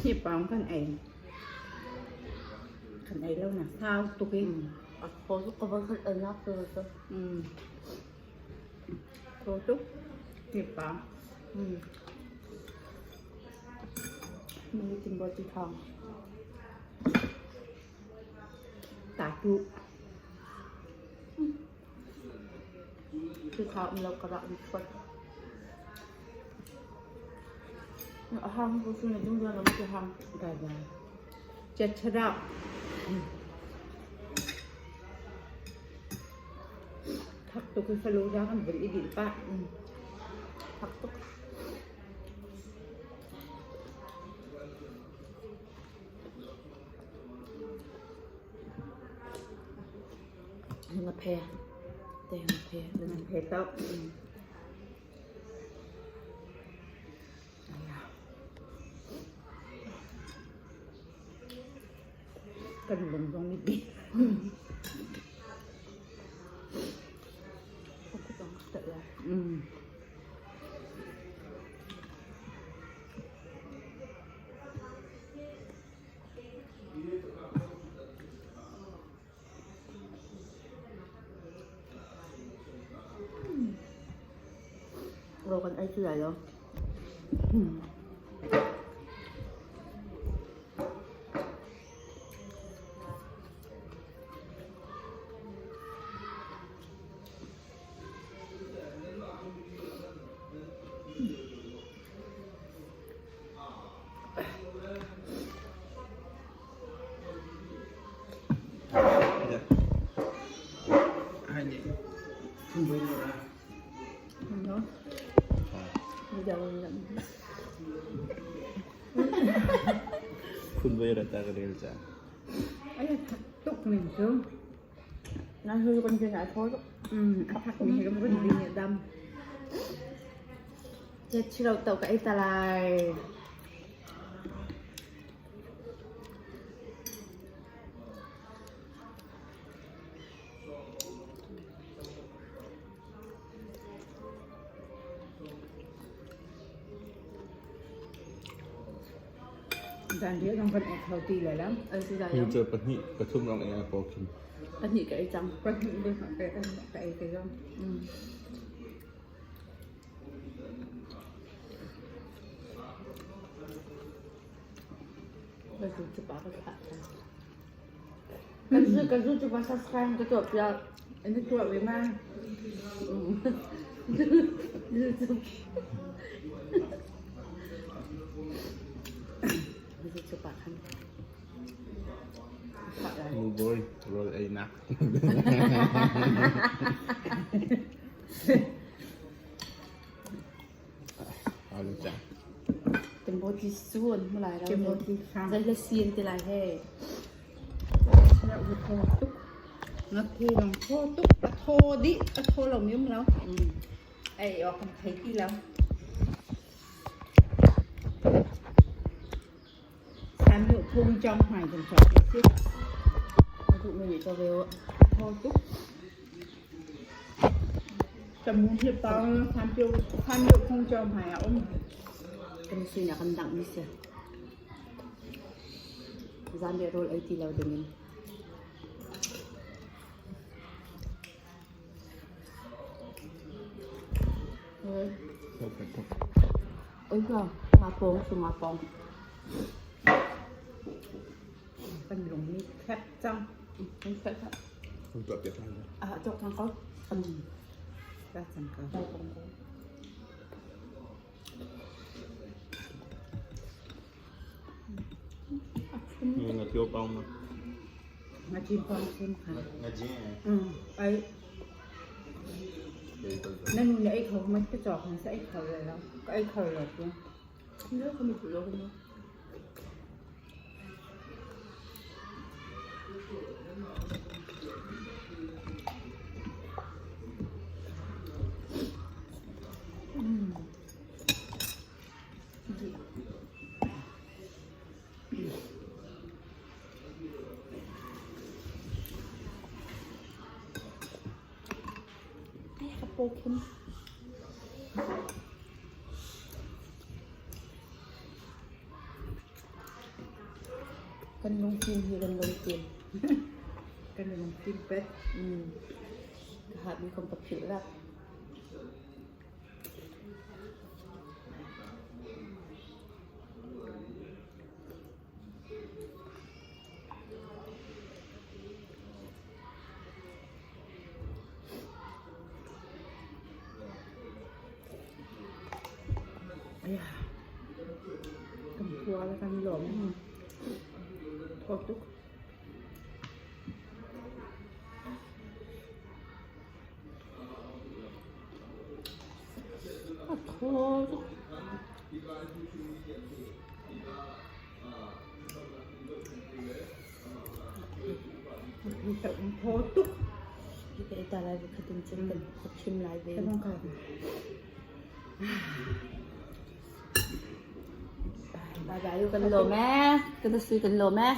Hi pawng kan ei. Kan ei lo na sau tuk i. A thaw tuk ka van kan enak tu cu. Thaw tuk. Hi pawng. Mi timbo ti thawng. Tatu. Ti thawng um lo ka rak rit. A hang ko su na dung dang lam ti hang. Bye bye. Chetcharap. Thak tuk in faluda kan vun i dinh pah. Thak tuk. Ngaphe. Te ngaphe. Ngaphe tok. Kan lung zong nih bi. Rawl kan ei ti lai lo. Phunvei rat ah ka rel cang. Ai thak tuk ning cu. Na hu kan din ai thaw tuk. A thak ning hi kan din dam. Che chilo to ka ei ta lai. Zanriah zong kan ei kho ti lai lo. Ei ti lai Hi lo. cu pahnih pathum lawng ei a paw khin. Pahnih ka ei cang. Pahnih ding ka ei te zong. Ka zu cu pa subscribe ka tuah piak. Na tuah ve ma? YouTube. YouTube ah khan. Nu bawi rawl einak. Hau cang. Timothy sun mulai lo. Timothy sang. Zei le sin ti lai he. Nga phe long tho tuk a tho dih a tho lo mi um lo. Ei awk kan thei ti lo. San nu phung chong hmai kan chok ti si. Duh mi nih cho ve u. Tho tuk. Tamu hi pang san piu san nu phung chong hmai a um. Kan sin ah kan dangh mi si. Zanriah rawl ei ti lo dingin. Oi ka, nga pawng su nga pawng. Kan lung ni khep cang. Kan khep cang. Kan tuah piak lai. Ah, tuah cang ko. Tuah cang ko. Nga tio pao ma. Nga chin pao sim kha. Nga jing. Ai. Na nu na ei kho ma ka cawk na sa ei kho le lo. Ka ei kho lo tu. Lo ka mi lo ko. Ai ka paw khin. Kan lungfim hi kan lungfim. Kan lungfim pet. Ka hatmi kong ka philh rak. Kan khua le kan lawm. Thaw tuk. A thaw tuk. Thaw tuk. Hi ka ita lai khat in cun kan ka chim lai ve. Bye bye kan lawm ee. Kan sui kan lawm ee.